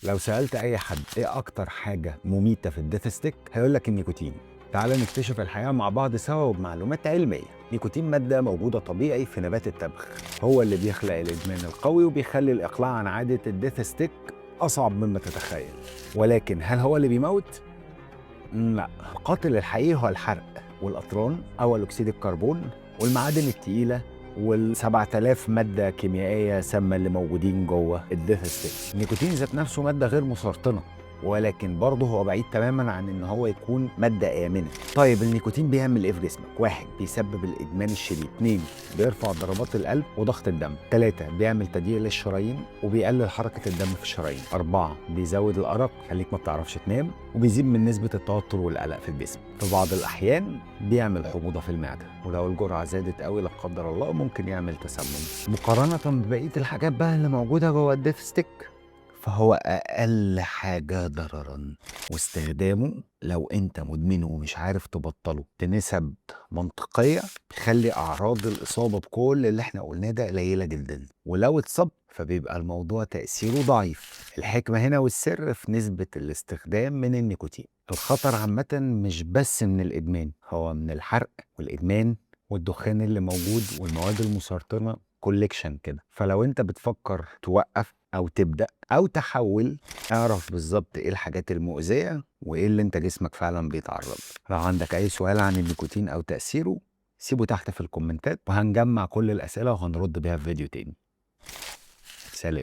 لو سألت أي حد إيه أكتر حاجة مميتة في ال death stick، هيقول لك النيكوتين. تعال نكتشف الحقيقة مع بعض سوا وبمعلومات علمية. نيكوتين مادة موجودة طبيعي في نبات التبغ، هو اللي بيخلق الإدمان القوي وبيخلي الإقلاع عن عادة ال death stick أصعب مما تتخيل. ولكن هل هو اللي بيموت؟ لا، القاتل الحقيقي هو الحرق والقطران، أول أكسيد الكربون والمعادن التقيلة وال 7000 مادة كيميائية سامة اللي موجودين جوه ال death stick. النيكوتين ذات نفسه مادة غير مسرطنة، ولكن برضه هو بعيد تماما عن ان هو يكون مادة آمنة. طيب النيكوتين بيعمل ايه في جسمك؟ واحد، بيسبب الإدمان الشديد. اتنين، بيرفع ضربات القلب وضغط الدم. تلاتة، بيعمل تضييق للشرايين وبيقلل حركة الدم في الشرايين. أربعة، بيزود الأرق، يخليك ما بتعرفش تنام، وبيزيد من نسبة التوتر والقلق في الجسم. في بعض الأحيان بيعمل حموضة في المعدة، ولو الجرعة زادت قوي لا قدر الله ممكن يعمل تسمم. مقارنة ببقية الحاجات بقى اللي موجودة جوه ال death stick، فهو أقل حاجة ضررا. واستخدامه لو أنت مدمنه ومش عارف تبطله بنسب منطقية بيخلي أعراض الإصابة بكل اللي احنا قلناه ده قليلة جدا، ولو اتصبت فبيبقى الموضوع تأثيره ضعيف. الحكمة هنا والسر في نسبة الاستخدام من النيكوتين. الخطر عامة مش بس من الإدمان، هو من الحرق والإدمان والدخان اللي موجود والمواد المسرطنة، collection كده. فلو انت بتفكر توقف او تبدا او تحول، اعرف بالظبط ايه الحاجات المؤذيه وايه اللي انت جسمك فعلا بيتعرض له. لو عندك اي سؤال عن النيكوتين او تاثيره، سيبه تحت في الكومنتات، وهنجمع كل الاسئله وهنرد بيها في فيديو تاني. سلام.